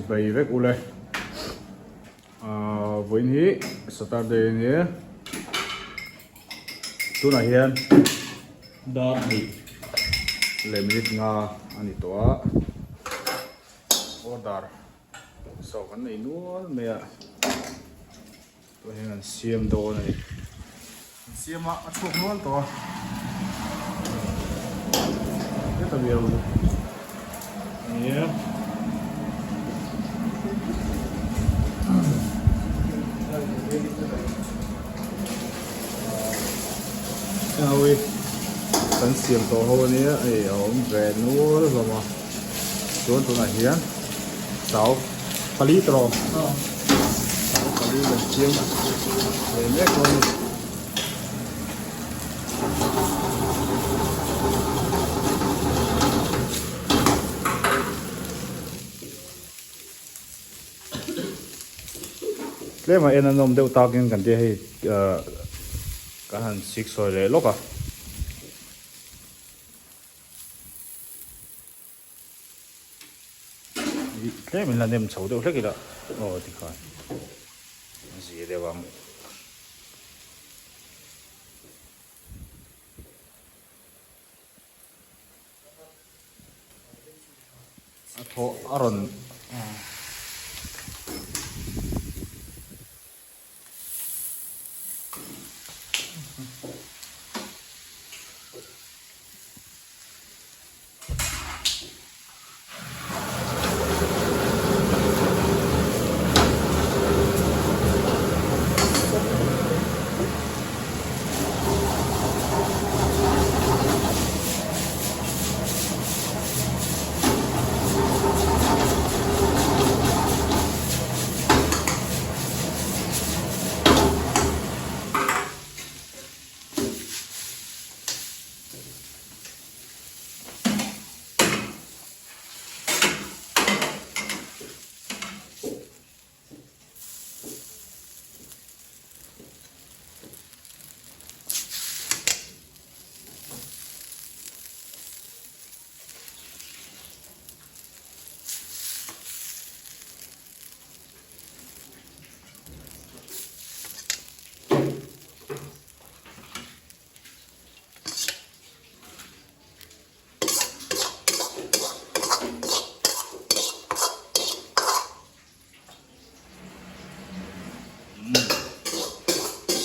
Chibai vek ule. Ahh vawiin hi Saturday a nia. Tunah hian dar hnih leh minute nga a ni tawh a. Order saw kan nei nual mai a. Tunah hian an siam dawn a ni. An siam a, a chhuak nual tawh a. Heta viau chu a ni e. Heng ho hi kan siam tawh ho a nia, hei a awm ve nual hlawm a. Chuan tunah hian chau pali tawh chau pali kan siam ve mek dawn a ni. Tlem a en a nawm deuh takin kan tia hei ah kan han siksawi leh lawk a. Tlem in la nem chho deuh hlek ila aw tikhan a zia deuh ang. A thaw a rawn.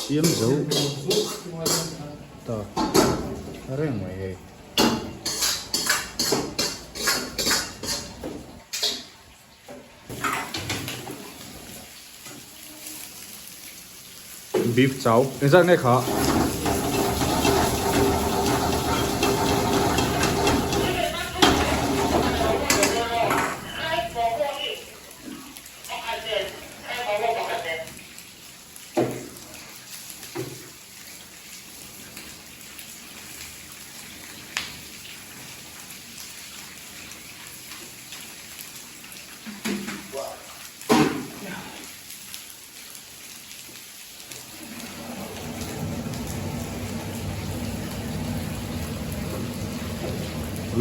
Siam zo ta reng mai hei. Beef chau engzat nge kha?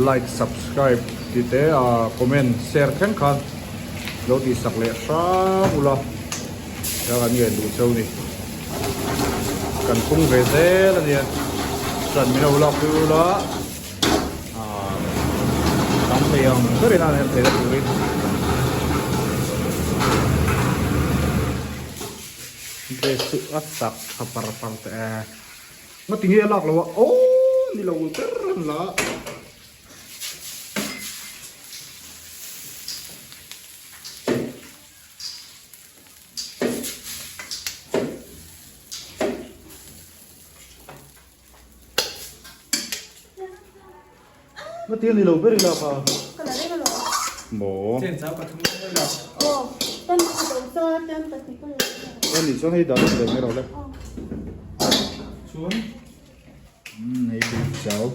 Like subscribe ti te a comment share thleng khan lo tih sak leh hram ula ka kan ngen duh cheu ni kan phung ve zel ania chuan min lo lak pui ula Tam thei ang berin a nem thei la turin dress chu a tak tha par par teh e ngati nge a lak lo a aw ni lo ber an la. Nga ti ani lo ber ila kha. Ka la reng alawm. Maw. Chen chau pathum mai la. Aw, tan pakhat awm sa, tan pahnih ka la reng. Aw nih chuan hei dah lawk ve mai rawh le. Chuan. Umm hei beef chau.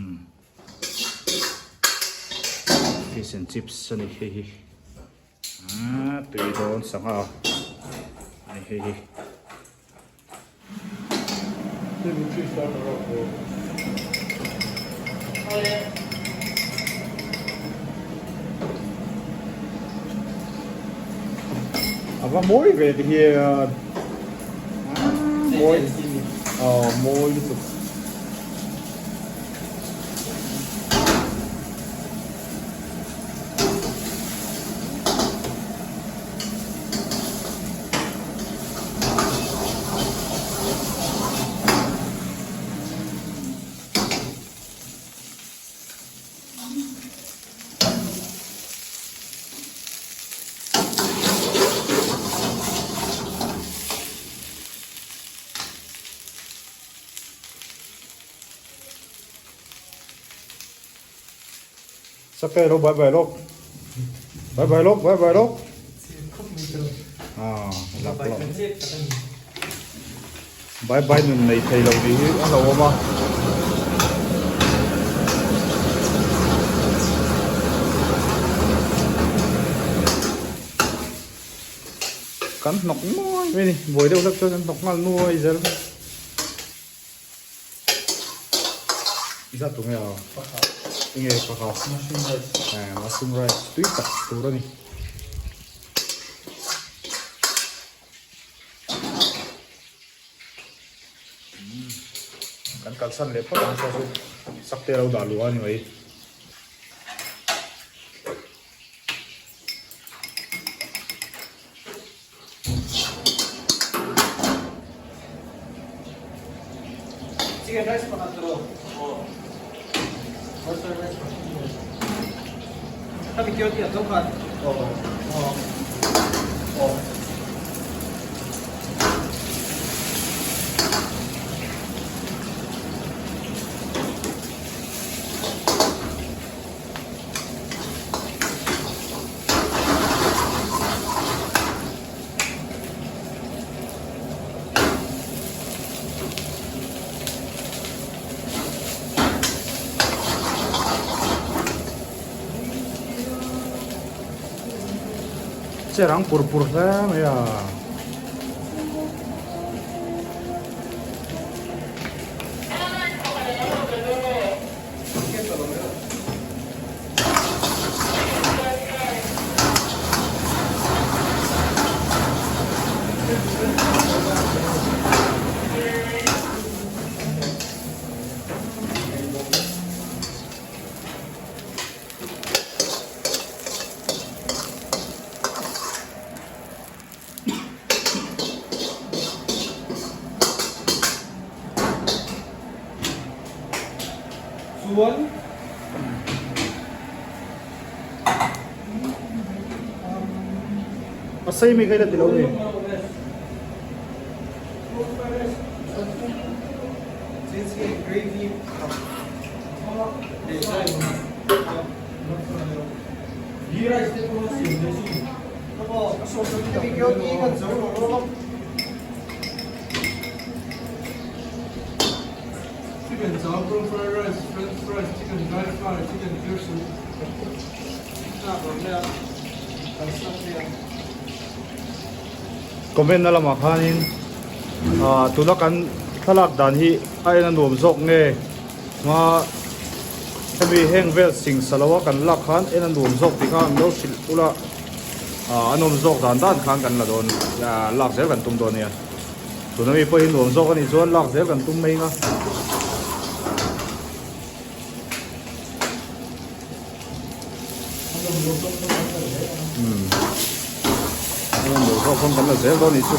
Umm. Fish and chips ani hei hi. Ah tui dawn sangha a ni hei hi. A va mawi ve ti hian. Mawi. Aw mawi lutuk. Sakei lo bye bye lawk. Bye bye lawk, bye bye lawk. Ah, lak lak. Bye bye nun nei thei lo tih hi a lo awm a. Kan hnawk nuai mai a ni, buai deuh hlek chuan kan hnawk nghal nuai zel. Zat tunge a? Enge pakha? Mushroom rice. Eh, mushroom rice tui tak tur a ni. Kan kalsan leh phawt ang chu sakte lo dah luh a ni mai. Chicken rice pakhat rawh. Butter rice pakhat. Kami kyo ti atau khat. Oh. Oh. Oh. Che rang pur pur hle mai a. Chuan A sei mi kha ila ti lo ni. Chicken chao, prawn fried rice, french fries, chicken dry fry, chicken clear soup. Comment na lamah khanin ah tuna kan thlalak dan hi a en a nuam zawk nge hma hemi heng vel sing sa lo a kan lak khan en a nuam zawk tih kha an lo hrilh ula ah a nawm zawk dan dan khan kan la dawn ah lak zel kan tum dawn nia tuna mi pawh hi nuam zawk a nih chuan lak zel kan tum mai ang a. Umm a nuam zawk pawn kan la zel dawn a nih chu.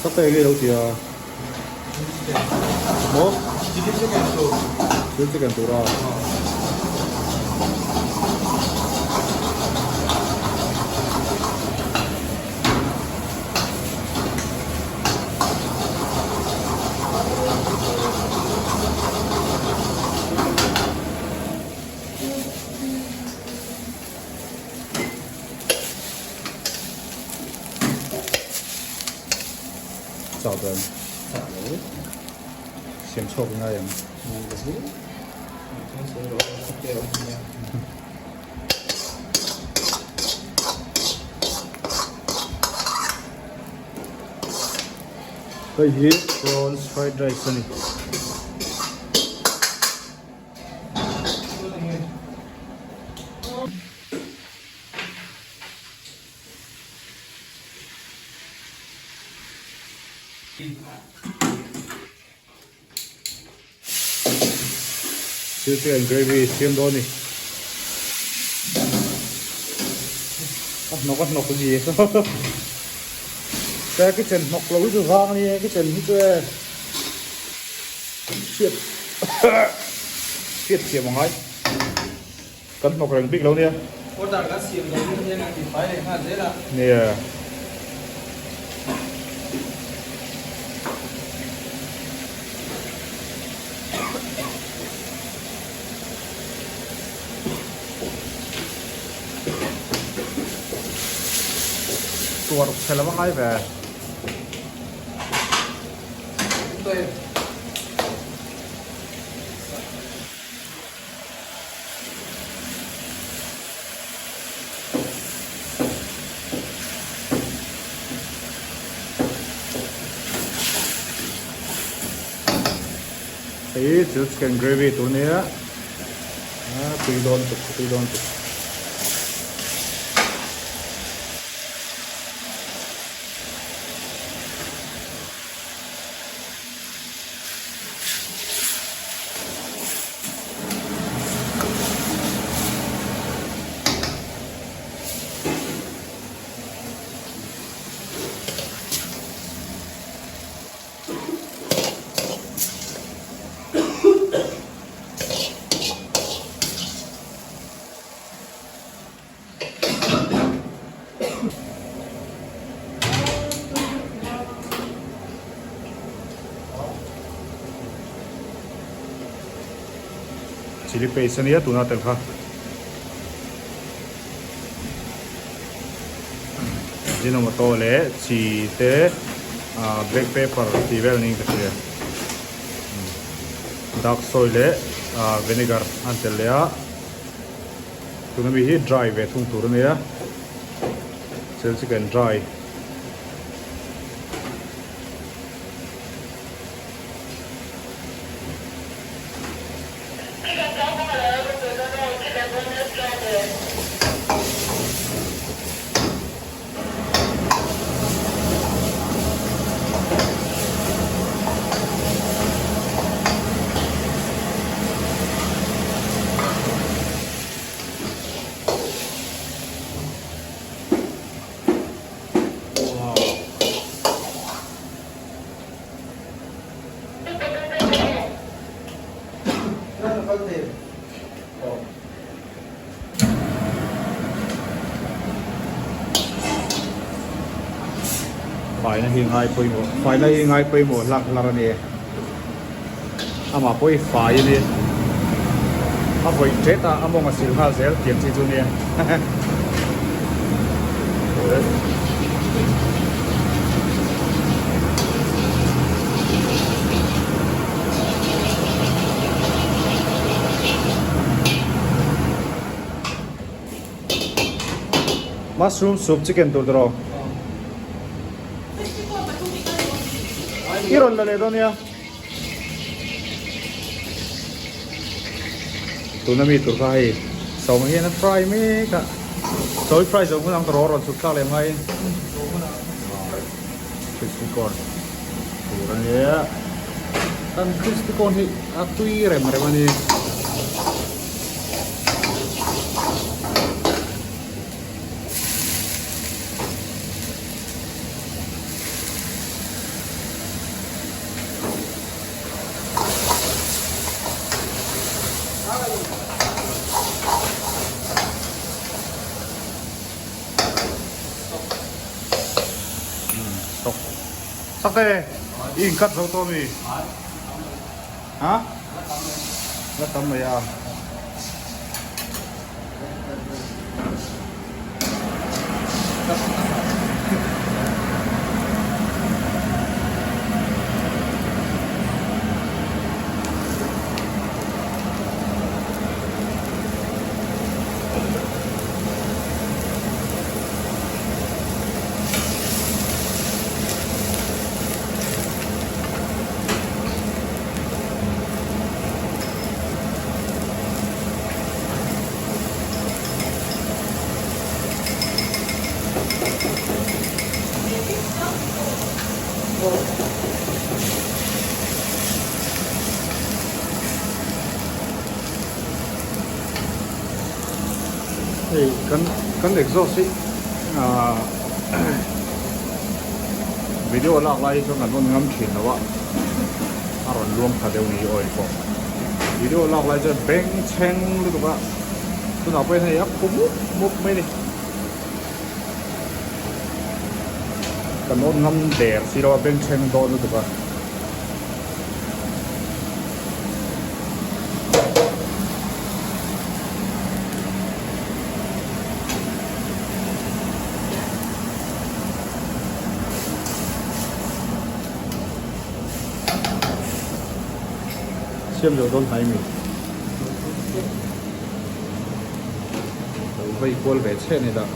Ka pek hi lo ti a maw Chilli chicken tur chilli chicken tur a chau tawh em? Chau lo. Siam chhuak i ngai em? Ngai ka zir. Chuan sawi rawh aw, ka awm nia. Hei hi prawns fried rice a ni. Chilli and gravy siam dawn a ni. A hnawk a hnawk zia ka kitchen hnawk lo hi chu vang a nia kitchen hi chu e hriat hriat thiam a ngai kan hnawk reng bik lo nia. Order kan siam dawn hnu hian an tifai leh nghal zel a. Nia. Tuar chhe lo a ngai ve. Hei chu chicken gravy tur nia a tui dawn tuk tui dawn tuk. Chilli paste ania tuna tel kha Ajinomoto leh chi te ah black pepper tih vel niin ka hria dark soy leh ah vinegar a an tel leh a. Tuna mi hi dry ve thung tur a nia chil chicken dry. Faina hi ngai pawimawh faina hi ngai pawimawh hlak hlar a ni amah pawh hi fai a ni a vawih tet a a mawng a sil nghal zel tiang chi chu a nia. Mushroom soup chicken tur tawh i rawn la leh dawn nia tuna mi tur kha hei sawma hian a fry mek a sawi fry zo hmun ang ka rawn chhuk thlak leh hmain crispy corn tur a nia kan crispy corn hi a tui rem rem a ni. Sakte i inkat zo tawh mi? Ha? La tam mai a. Hei kan kan exhaust hi ah video lak lai hi chuan kan rawn ngam thin lo a a rawn luang thla deuh ni oil pawh video lak lai chuan beng chheng lutuk a tunah pawh hian hei a khu mup mup mai a ni. Kan awm ngam der si lo a bengchheng dawn lutuk a. Siam zo dawn hnai mi. Lo vei kual ve che ni dah.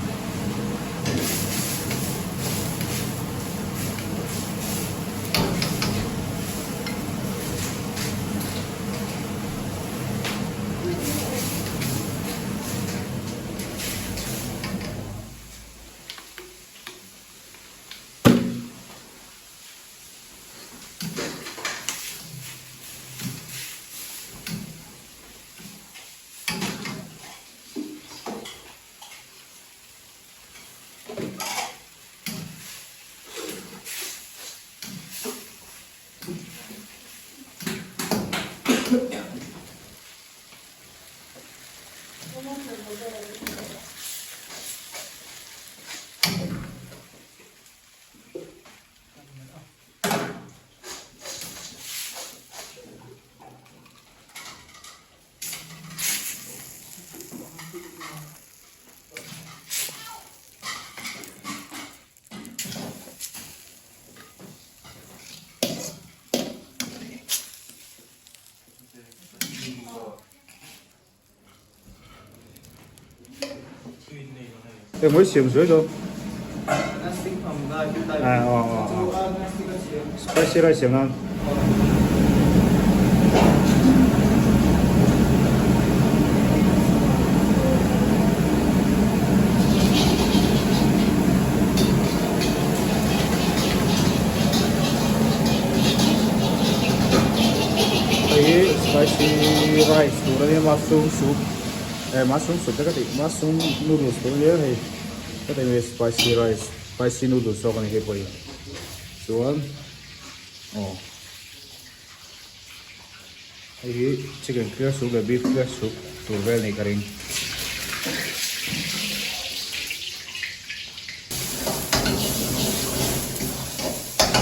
Eng mai siam zuai dawn. Spicy rice siam nan. Hei hi spicy rice tur a nia mushroom soup eh mushroom soup te ka tih mushroom noodles tur a nia hei ka tih mai spicy rice spicy noodles zawk a ni hei pawh hi chuan aw hei hi chicken clear soup leh beef clear soup tur vel a nih ka ring.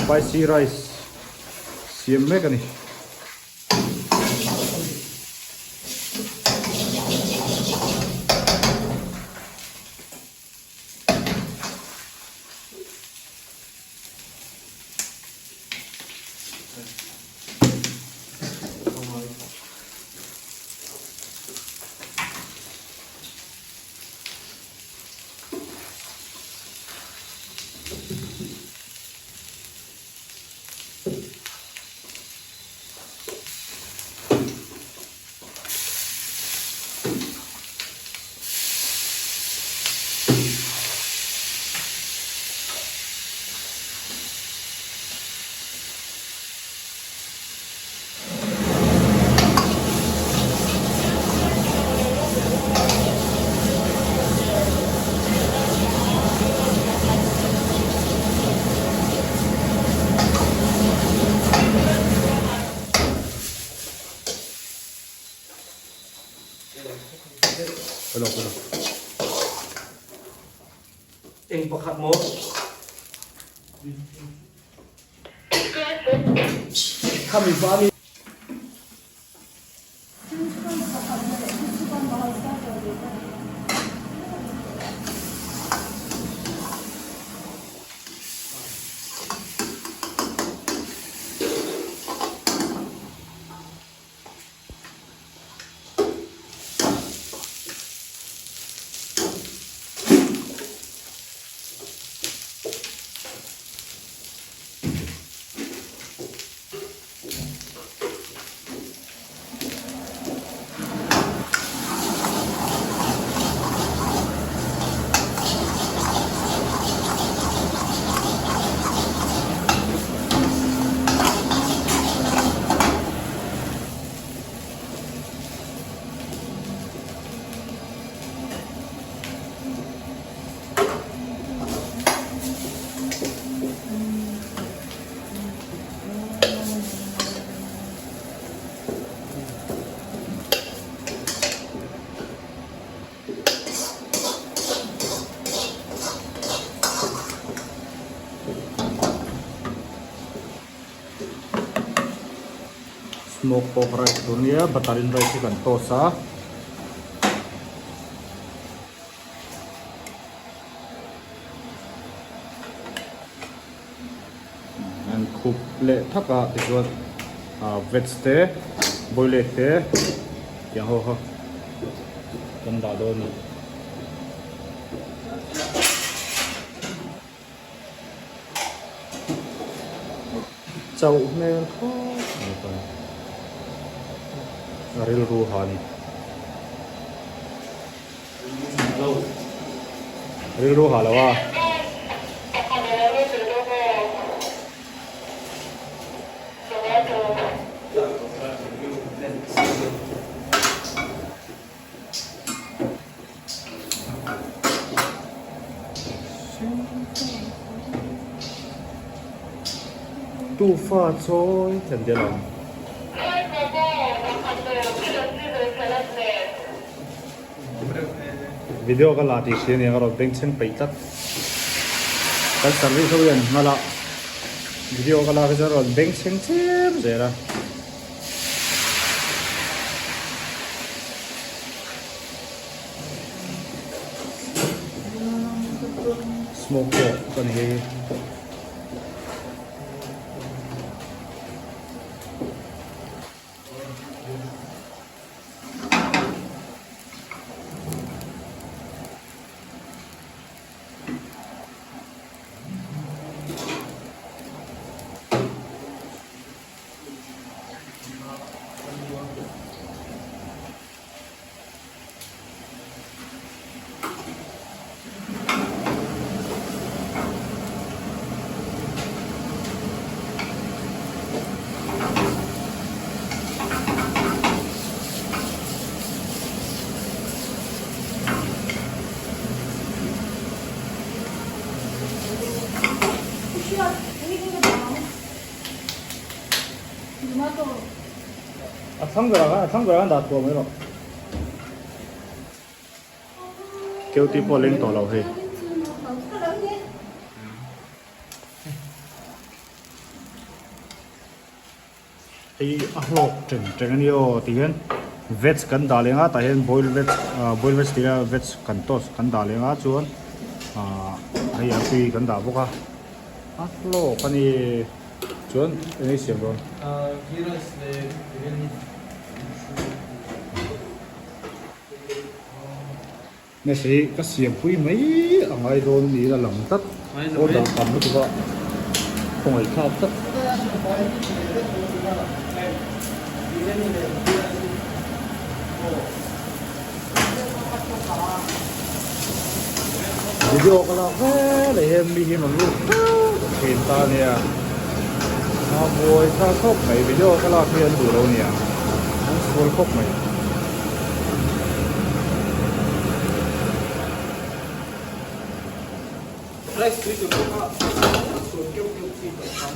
Spicy rice siam mek a ni. Hello, hello. Eng pakhat maw? Khami pa mi. Smoke pork rice tur nia butter in rice hi kan toast a. An khup leh thak a tichuan ah veg te boil egg te tiang ho kha kan dah dawn a ni. Chauh hmel khawp mai pawn a rilru ha a ni. Rilru ha lo a. Tufa chawi kan tel ang. Video ka la tih hria nia ka rawn bengchheng peih tlat. Kan service ho hian hma la video ka lak hi chuan rawn bengchheng chem zel a. Smoke pawh ka ni hei. A thlang berah khan a thlang berah khan dah thuam mai rawh. Keuti pawh a leng tawh lo hei. Hei a hlawk teng teng a ni aw ti hian veg kan dah leng a tah hian boil veg ah boil veg tih a veg kan toast kan dah leng a chuan ah hei a tui kan dah bawk a a hlawk a ni chuan eng nge siam dawn. Ah ghee rice leh biryani. Nasa hi ka siampui mai a ngai dawn niin a lang tlat. Order tam lutuk a khawngaih thlak tlat. Video ka lak vel ah hian mi hi rawn lut teuh thin ta nia. A buai thlak khawp mai video ka lak hi an duh lo nia. An sual khawp mai. Rice tui tur pawh kha a chhuan keuh keuh chi tawh khan.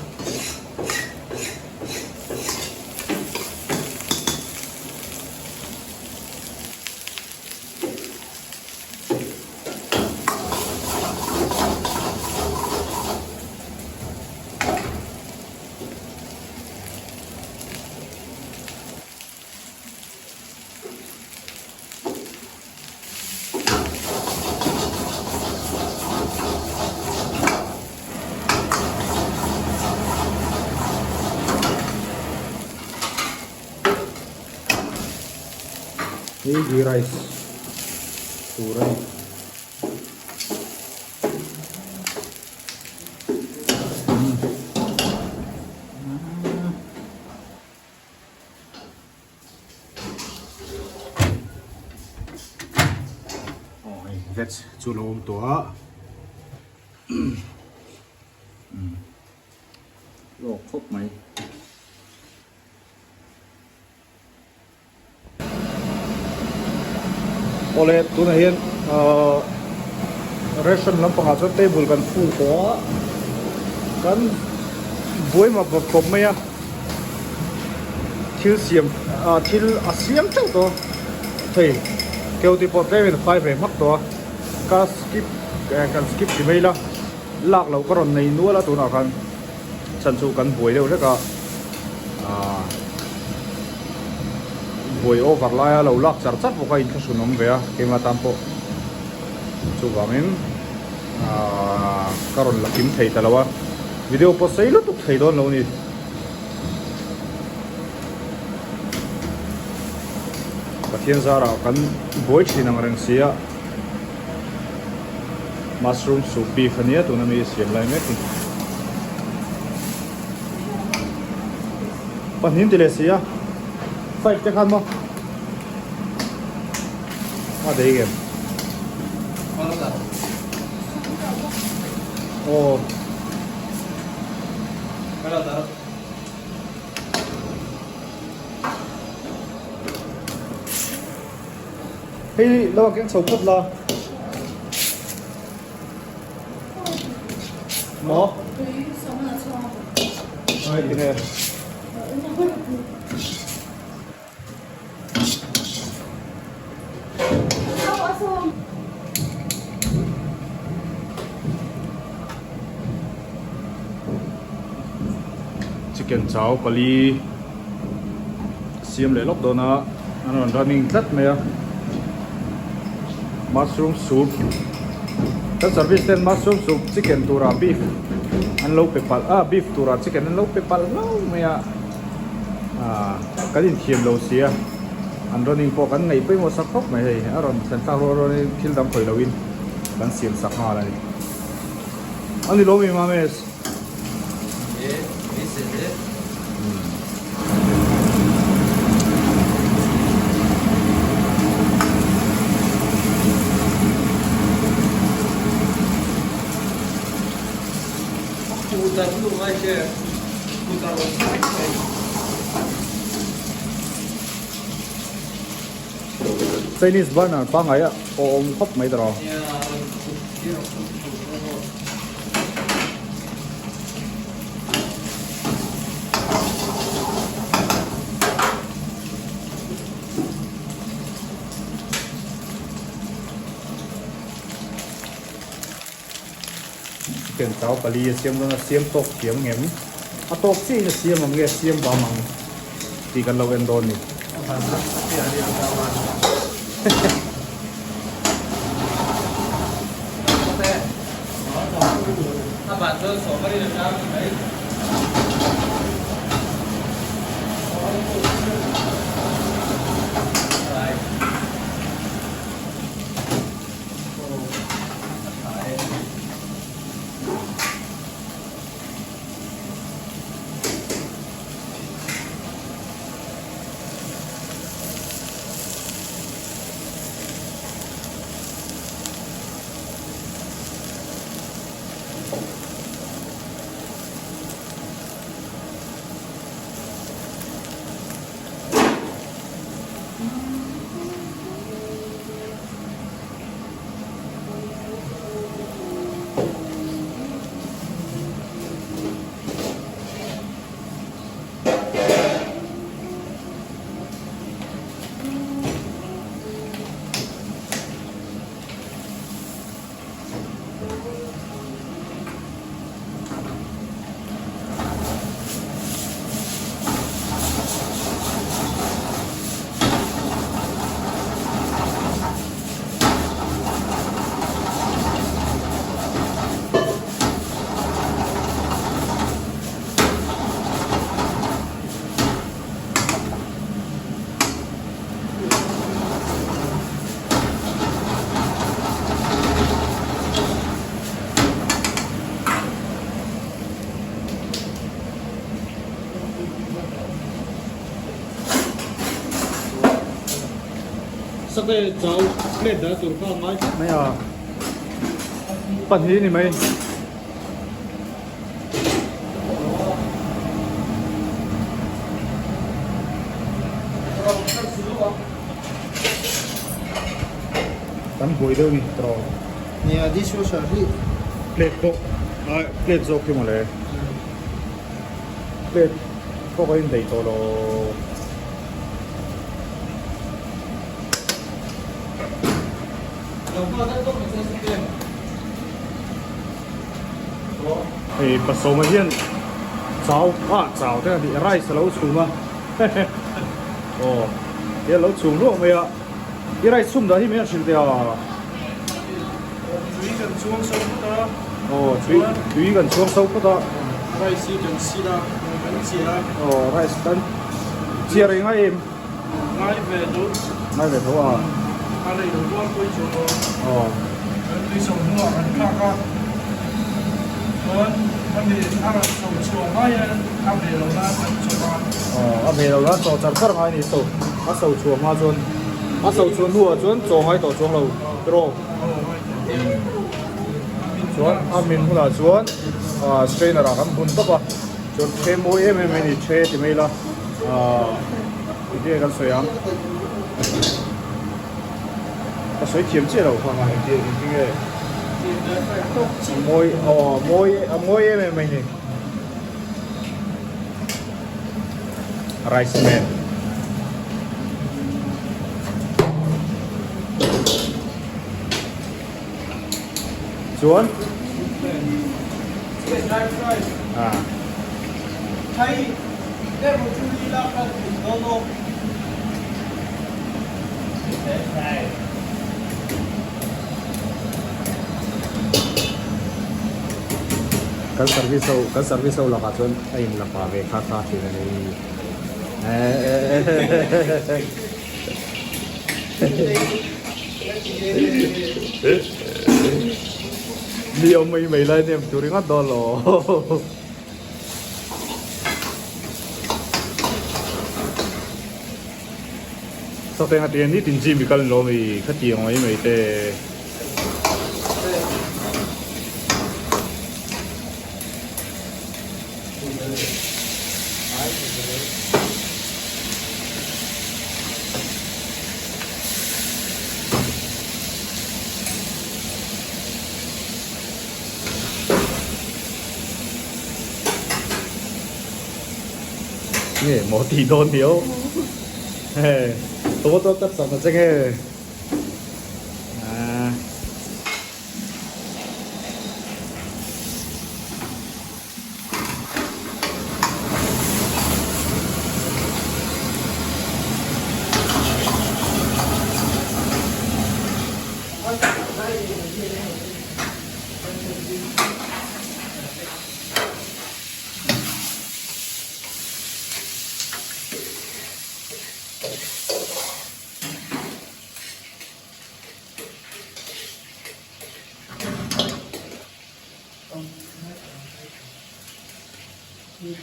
Hei ghee rice tur a ni. Aw hei veg chu a lo awm tawh a lawk khawp mai. Awle tunah hian ahh restaurant lampangah chuan table kan full tawh a kan buai map map khawp mai a thil siam ah thil a siam teuh tawh a hei keuti pawh tlemin a fai ve hmak tawh a ka skip eh kan skip ti mai ila lak loh ka rawn nei nual a tunah khan chhan chu kan buai deuh hlek a ahh. Buai over laia lo lak char char bawk a inthlahrun awm ve a keimah tan pawh chuvangin aaa ka rawn la kim thei ta lo a video pawh sei lutuk thei dawn lo a ni. Pathian zarah kan buai thin ang reng si a mushroom soup beef ania tuna mi siam lai mek hi. Pahnih ti leh si a five te khan maw a dei em aw hei lo a keng chho phawt la. Maw? Ai tinge. Chicken chau pali siam leh lawk dawn a an rawn running tlat mai a mushroom soup kan service ten mushroom soup chicken turah beef an lo pe palh a beef turah chicken an lo pe palh hlauh mai a ah kan inthiam lo sia an running pawh kan ngaih pawimawh sak khawp mai hei a rawn thlen thlak rual rual in thil dang khawih loin kan siam sak nghal a ni a ni lawm i Mamesh. Chinese burner pangngai a awm khawp mai ta rawh. Chicken chau pali a siam dawn a siam tawk thiam ngem a tawk chiah in a siam ang nge a siam bam ang tih kan lo en dawn ni. Sake chau plate dah tur kha ngai tlat mai a pahnih ni mai. Kan buai deuh ni tawh. Nia dishwasher hi plate pawh ah plate zawk hi mawle plate pawh ka indaih tawh lo. Hei pasawma hian chau ah chau te a ni rice a lo chhum a aw. He lo chhum ruak mai a, i rice chhum dah hi min han hrilh teh a. Tui kan chhuang so phawt a. Aw tui tui kan chhuang so phawt a. Rice hi kan sil a, kan chiah a. Aw rice kan chiah rei ngai em? Ngai ve tho. Ngai ve tho a. A rei lo rual pawh i chuang lo. Aw. Kan tui so hnuah kan thlak a. Chuan a mi a rawn so chhuah ngai a, a ve lo nan kan chawp a. Aw a ve lo nan chaw char char ngai a ni so a so chhuah hma chuan a so chhuah hnuah chuan chaw ngai tawh chuang lo tiraw. Aw ngai tawh. Chuan a min hunah chuan strainer ah kan bun tawp a. Chuan the mawi em em mai a ni the ti mai ila ahh engtin nge kan sawi ang ka sawi thiam chiah lo kha engtin engtin nge a mawi aw a mawi a mawi em em mai a ni rice man. Chuan Kan service ho kan service ho lakah chuan a in la pah ve kha kha thin a ni. Mi awm mai mai lai nem tur ringawt dawn lo. Sawteng a ti a nitin gym i kal ni lo mi khatiang mai mai te. Nge maw tih dawn diau hei tomato cut sak na che nge ah.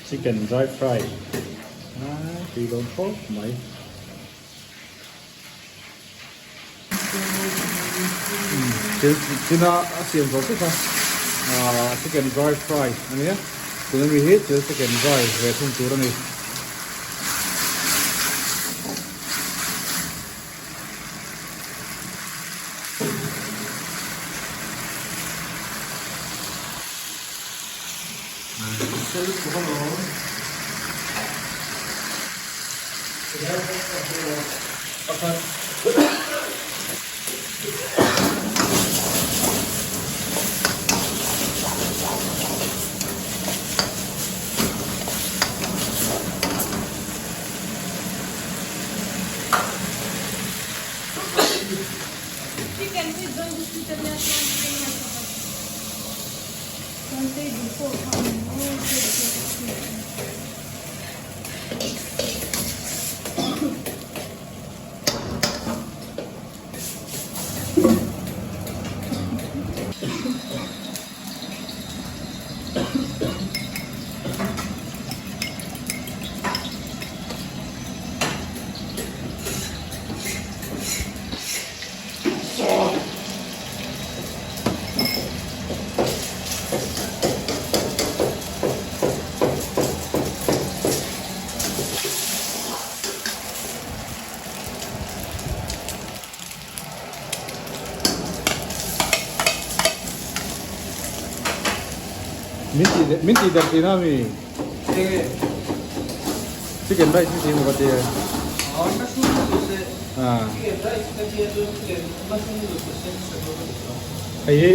Chicken dry fry a tui dawn khawp mai. Thil china a siam zawh chiah kha ah chicken dry fry a nia tuna mi hi thil chicken dry ve thung tur a ni. Min tih min tih der tihna ami? Enge? Chicken rice hi tih maw ka ti e. Ah. Hei hi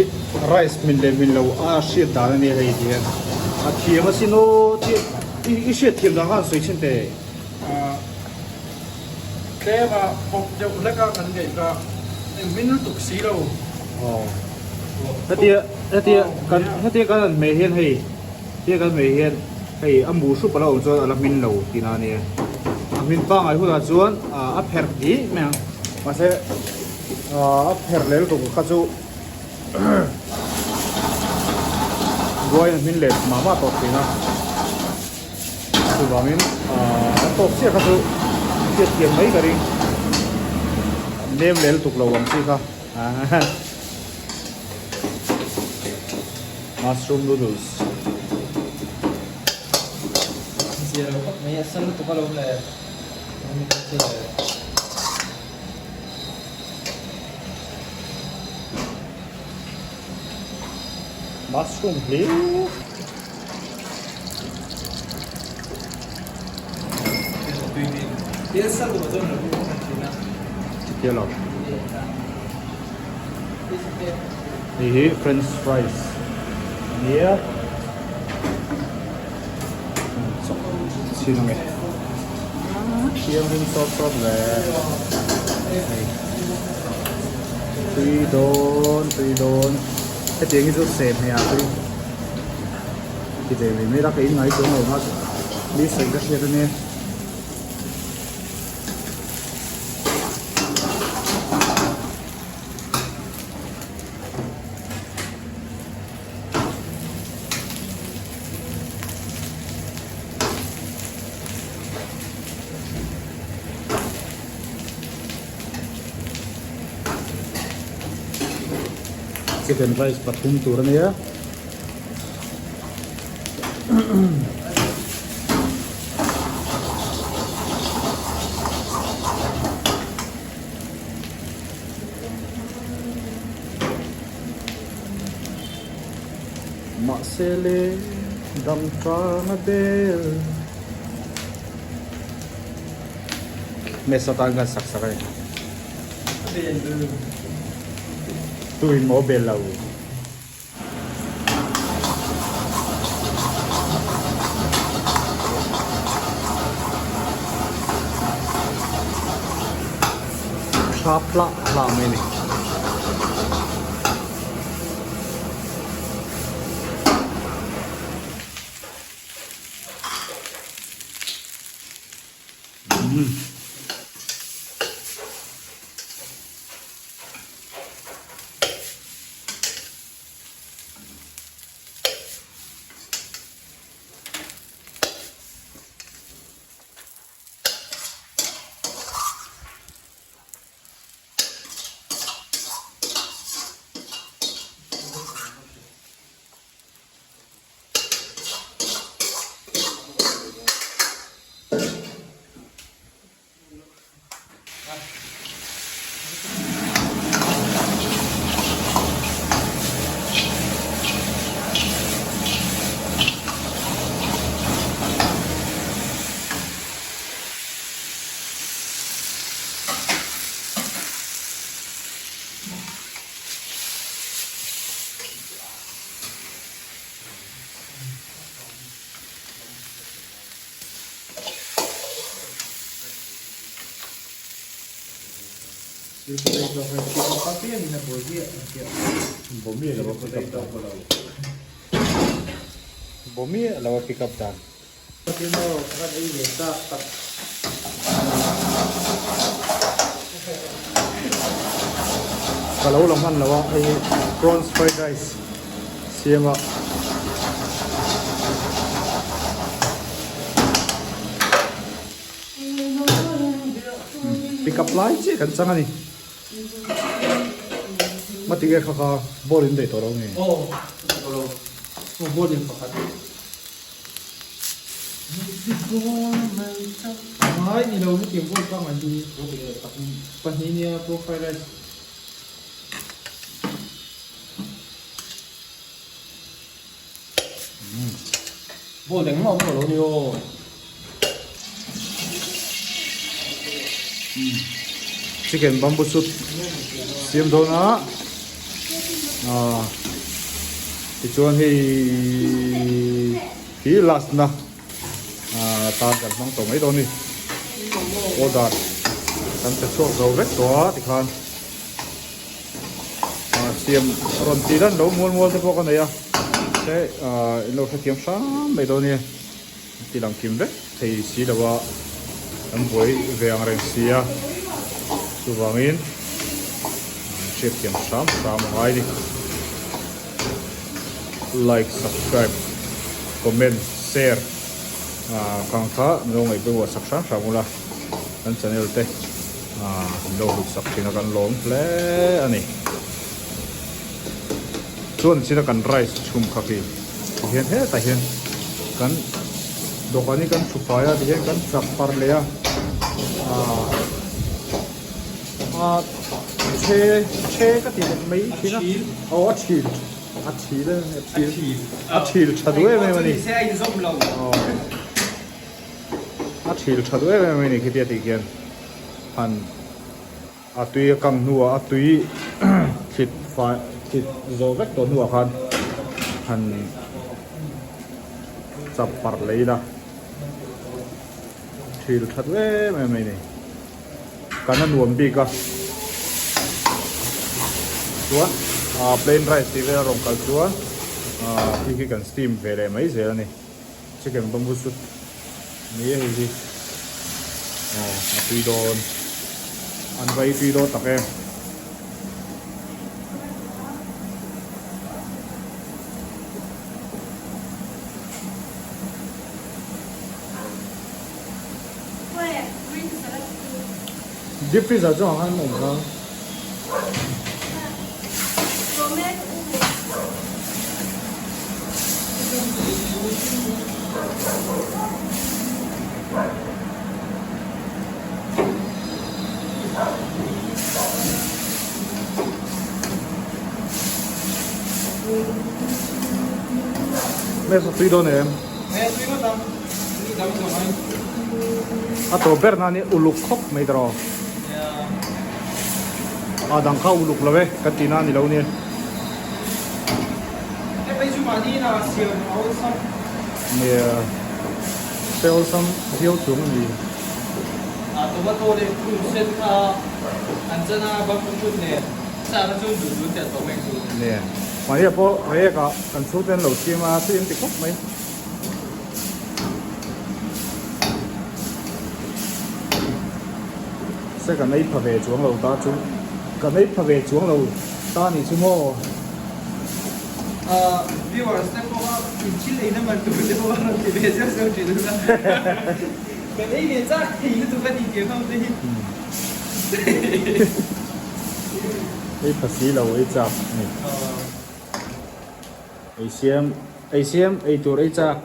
rice min leh min lo a hriat dan a nia hei ti hian a thiam asin aw i hriat thiam dan khan sawi chhin teh. Tlem a pawp deuh hlek a kan ngaih kha eng hmin lutuk si lo. Aw. Hetia hetia kan hetia kan han hmeh hian hei hetia kan hmeh hian hei a mu hrup a lo awm chuan a la hmin lo tihna a nia. A hmin pangngai hunah chuan a pherh dih mai ang. Mahse a pherh leh lutuk kha chu Ruaiin a hmin leh mah mah tawh thin a, chuvangin a tawp chiah kha chu hriat thiam mai ka ring, nem leh lutuk lo ang chi kha mushroom noodles. Zia lo khawp mai a sen lutuk alawm le. Mushroom hlir. Chitia lo. Hei hi french fries a nia. Chhin ange. Thianghlim sawt sawt ve. Hei. Tui dawn, tui dawn. Hetiang hi chu seh hmeh ah tui ti ve mai mai la ka in ngai chuang lo na mi sawi ka hriat ania. Chicken rice pathum tur a nia. Mahse le dam tang a bel. Mess atan khan sak sak a ni. Tuin maw bel lo. Tha plah hlah mai a ni. Bawmi lo a pick up dan. Ka lo la hman lo a hei hi prawns fried rice siam a. Pick up lai chiah kan chang a ni. Matige kha kha ball in daih tawh lo nge? Aw, tawh lo. Ball in pakhat. Ngai ni lo hetiang ball pangngai hi pahnih nia pork fried rice. Ball engmah awm lo ni aw. Chicken bamboo soup siam dawn a ah tichuan hei hi last na ah tan kan hmang tawh mai dawn a ni order. Kan pe chhuak zo vek tawh a tikhan ah siam rawn tih dan lo mual mual te pawh ka nei a se ah in lo hrethiam hram mai dawn nia ti lang kim vek thei si lo a kan buai ve ang reng si a chuvangin hriatthiam hram hram a ngai a ni like subscribe comment share ah kang kha min lo ngaihpawimawh sak hram hram ula. Kan channel te kan lo hlut sak thin a kan lawm hle a ni. Chuan china kan rice chhum kha khi tihian hetah hian kan dawhkan hi kan thu fai a tihian kan chak par leh a ah che che ka tih leh mai thin a aw a thil a thil a thil a thil tha duh em em a ni. A thil tha duh em em a ni khitia tih khian han a tui a kang hnuah a tui thlit fai thlit zawh vek tawh hnuah khan han chap parh leh ila thil tha duh em em a ni kan a nuam bik a chuan ah plain rice tih vel a rawn kal chuan ah khi khi kan steam ve leh mai zel a ni. Chicken bamboo soup ni e hei hi aw a tui dawn an va ei tui dawn tak em. Deep freezer chungah khan awm kha. Mesa tui dawn em? A tawp ber nan hi uluk khawp mai tawh. A dang kha uluk lo e ka ti na ni lo nia. Nia se awlsam viau chung a ni. Tomato leh pum sen kha an chan a bamboo shoot nen sa kha chu dul dul teh tawh mai chu. Nia mahni ah pawh reiek ah kan chhungte an lo siam a tui an ti khawp mai. Se kan ei pha ve chuang lo ta chu kan ei pha ve chuang lo ta ni chu maw. Viewers te pawh a in thil ei na man tur te pawh a rawn ti ve zeuh zeuh thin a kan ei ve chak thei lutuk a ni tih ho te hi. Ei pha si lo ei chak a ni. Ei siam ei siam ei tur ei chak.